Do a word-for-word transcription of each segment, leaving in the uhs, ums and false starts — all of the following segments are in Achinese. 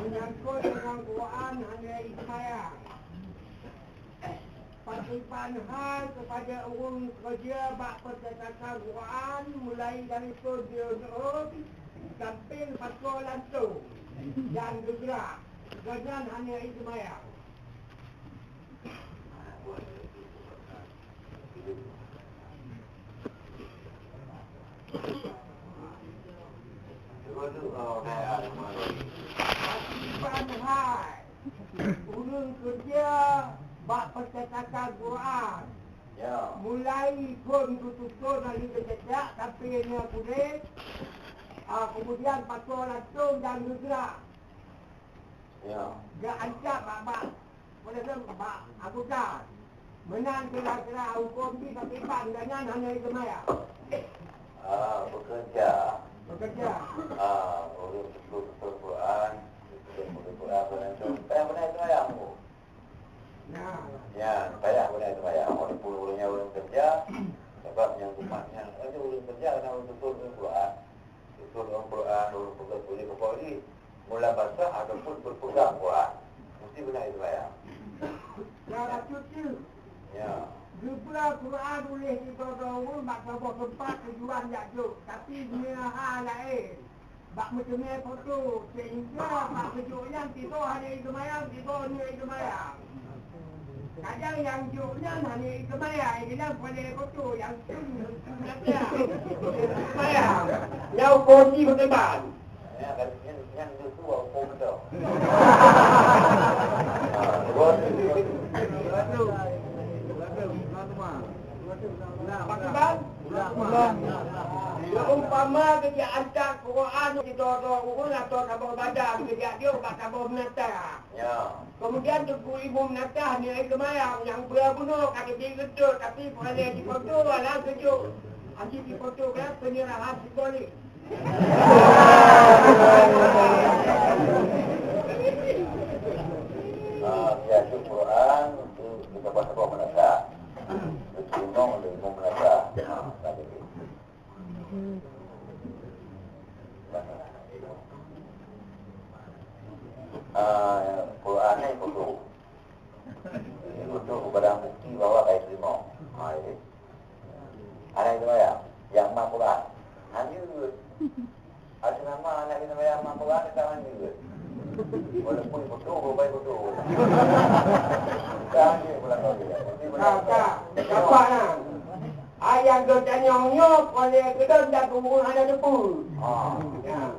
Menyangkut dengan Quran hana ikhtiar. Pakriban hai kepada ureuëng keureuja bak percetakan Quran mulai dari thon jeuet sampé pasoe langsung dan geugrak, gobnyan hana ié seumayang. Pakriban hai ureuëng keureuja bak percetakan Quran. Ya. Mulai thon geututoe dari geucecak sampai nyoe pulé, ah, kemudian pasoe langsung dan geugrak. Ya. Geuancam bak, bak, pada lom bak anggota. Meunan kira-kira huköm jih pakriban, gobnyan hana ié seumayang. Ah, pekerja. Pekerja. Ah, ureuëng tutoe Quran, ureuëng tutoe Quran, ureuëng tutoe, payah beuna seumayang, Bu. Nah. Ya, payah beuna seumayang. Walaupun ureuëng nyan ureuëng keureuja, sebab nyang umat nyan, ureuëng keureuja keunan ureuëng tutoe Quran. Tutoe Quran, ureuëng peugah tuléh, pokok jih mula basah ataupun berpegang Quran, mesti beuna seumayang. Ya, bacut tu. Ya. Geubra Quran uléh sidroe-droe ureuëng bak saboh teumpat tujuan jak jok, tapi nyan hal laén. Bak meuteumé foto, sehingga bak geujok nyan tiboh hana ié seumayang, tiboh nyoe ié seumayang. Kadang nyang jok nyan hana ié seumayang, inan peureulée foto nyang sun, sun lagée seumayang. Nyang huköm jih beukeubah. Nyan, nyan, nyan justru huköm beutôi. Pakriban? Seumpama geujak antat Quran sidroe-droe ureuëng atau saboh badan geujak jok bak saboh meunasah. Ya. Kemudian Teungku Imum meunasah nyoe ié seumayang, nyang beuna bunoe ka geubri geudot, tapi peureulée jifoto, alah geujok. Akhé jifoto kan penyerahan simbolik. Ah, ya, itu Quran, itu kita buat apa meunasah. Itu imum, itu imum meunasah. Ah, tak ada. Ah, Quran ni foto. Foto barang bukti bahwa ka teurimong. Ha, jadi. Anak itu ya, yang mak Quran. Lanjut. Atas nama anak itu ya, mak Quran, kita lanjut. Walaupun foto, baik foto. Kita lanjut pulang kau dia. Jadi, Kak, kak, nampak nah? Ayat geutanyoe nyoe, oleh keudroe dan peue hana teupeu. Ha. Ya.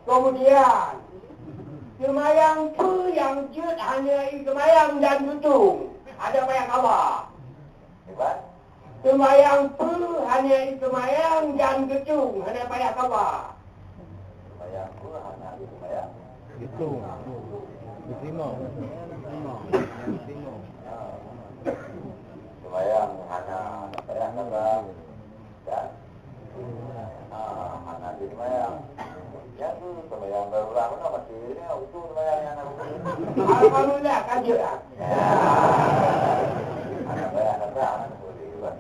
Kemudian, seumayang peue nyang jeuet hana ié seumayang dan geutung, ada payah qadha. Hebat. Seumayang peue hana ié seumayang dan geutung, hana payah qadha. Seumayang peue hana ié seumayang? Geutung. Geutimong. Geutimong. Geutimong. Seumayang hana payah qadha. Dan, ah, hana jeuet seumayang. Nyan tu seumayang darurat mana masih ni, utu seumayang nyang hana rukun. Alhamdulillah, kan jeuet lah. Hana payah, hana payah, hana boleh juga.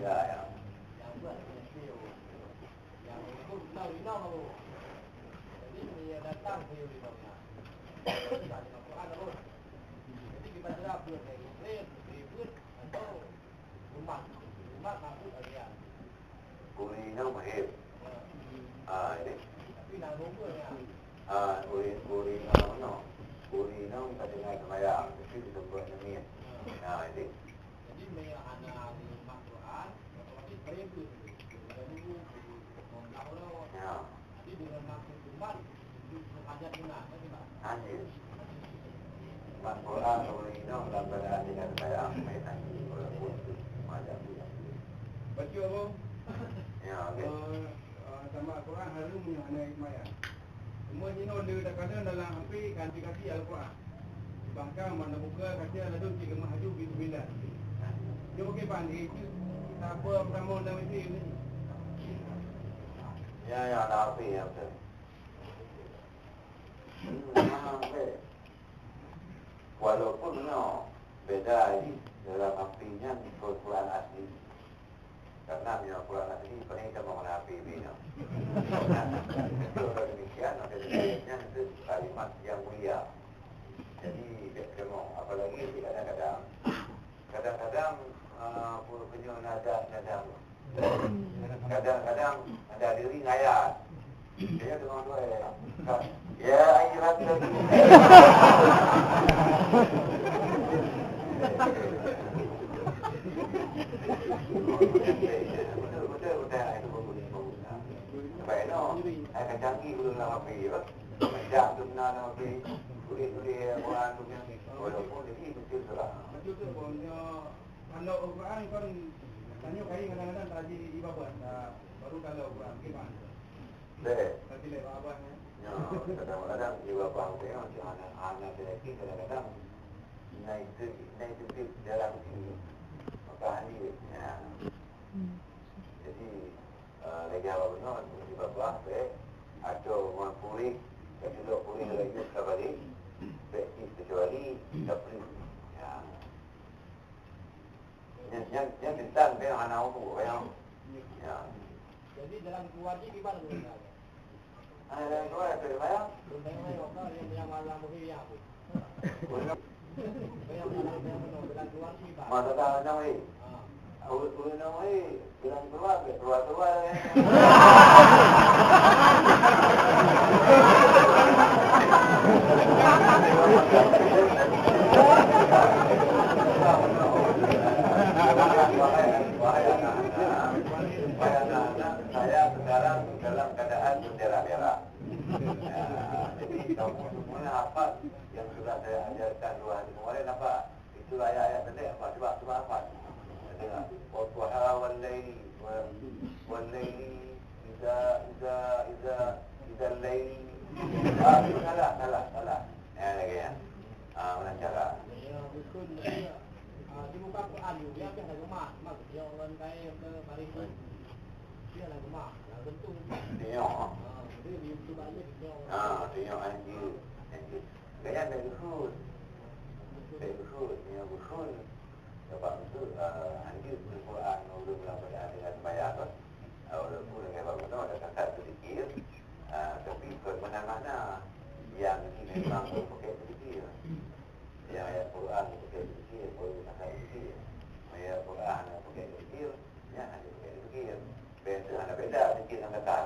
Ya, ya. Nyang meunyoe inong, inong, inong. Jadi, meunyoe datang beliau inong nyan, bukan dengan Quran apa. Jadi, kita jelaskan, murid, murid, atau umat. Umat maksud kalian. Ureueng inong muhim. Ya. Ah, ini. Tapi nak nombor ya. Ah, ureueng, ureueng inong mana? Ureueng inong tak dengar sembahyang, mesti disebut nangis. Ya. Ah, ini. Jadi, meunyoe hana leumak Quran, otomatis beribu. Beribu, beribu, beribu, beribu. Ya. Jadi, dengan maksud Quran, untuk hajat guna, kan, Pak? Anjir. Mak Quran, kalau inong, dalam keadaan tidak sayang, main anjir, walaupun itu hajat guna. Baca apa? Ya, okey. Eh, eh, sama Quran, harum, hana hikmah, ya. Cuma jinoe le takalon dalam H P kan aplikasi Al-Quran. Bahkan mana buka kaca lalu cik gemah aju bismillah. Dia okey bang, dia itu tak apa pertama dalam H P ni. Ya, ya, ada H P ya betul. Hmm, ah, okey. Walaupun nyoe beda jih dalam H P nyan Quran asli. Karena meunyoe Quran asli, paling kita bangun H P bina. Nah, itu orang demikian, maka demikian itu kalimat yang mulia. Jadi, tidak kena, apalagi di kadang-kadang, kadang-kadang, eh, pun punya nada, nada. Kadang-kadang ada diri ngayat. Dia dengan dua ya. Ya ayyuhan nabi. Betul, betul, betul. Itu bagus, bagus. Sebab itu, saya akan canggih dulu dalam H P, ya. Macam tu benar dalam H P. Tulis-tulis Quran tu kan. Walaupun jadi betul surah. Betul tu, kalau Al-Quran kan, tanyoe kai kadang-kadang tak di ibabat, tak, baru kalau Al-Quran, gimana? Deh. Tapi lewat abah, ya. Ya, kadang-kadang ibabat, ya, macam anak, anak lelaki kadang-kadang naik tu, naik tu, dalam sini. Maka hadir. Ya. Jadi, eh, lagi awak benar, ibabat, deh. Atau orang pulih, kecuali pulih lagi sekali, baik kecuali, tak perlu. Ya. Nyan, nyan, nyan tentang dia hana ubu, ya. Ya. Jadi dalam keluarga di mana boleh tahu? Ah, dalam keluarga tu, ya. Dalam keluarga, yang, yang malam boleh, ya, apa? Boleh. Yang malam, yang mana? Dalam keluarga di mana? Masa dah, enam hari. Ah. Ureueng, ureueng enam hari, bilang keluar, keluar, keluar, ya. Wahai, wahai anak-anak, wahai anak-anak, saya sekarang dalam keadaan berdarah-darah. Ya, jadi kamu semua hafal yang sudah saya ajarkan dua hari kemarin, hafal. Itu ayat-ayat pendek, hafal. Cuba, cuba hafal. Dengar. Wadduha wal laili, wa-, wal laili, iza, iza, iza, izal laili. Ah, itu salah, salah, salah. Ya, lagi ya. Ah, mana cara? Ya, betul. Ah, di muka Quran tu, dia biasa gemar. Mak, dia orang kaya ke baris tu. Dia lah gemar. Lah, betul. Tengok. Ah, dia di YouTube aja, dia orang. Ah, tengok, anjir. Anjir. Gaya baik gehut. Baik gehut. Nyoe gehut. Sebab tu, ah, anjir Al-Quran, ureueng lam keadaan dengan sembahyang tu. Ah, walaupun dengan bangun tu ada sangka berzikir, ah, tapi kon meunan makna. Yang ni memang pakai berzikir. Yang ayat Quran pakai berzikir, baru sangka berzikir. Ayat Quran pakai berzikir, nyan hana pakai berzikir. Beda, hana beda zikir ngon gata.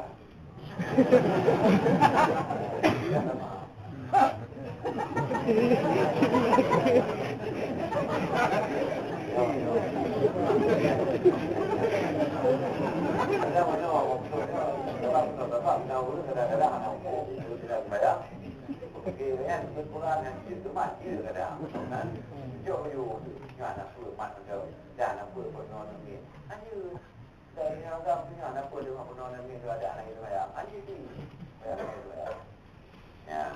Dan nyan agam tu nyan, apa deungon bunoe nangis tu adak nangis sembahyang. Anjing tu. Sembahyang, nangis sembahyang. Ya.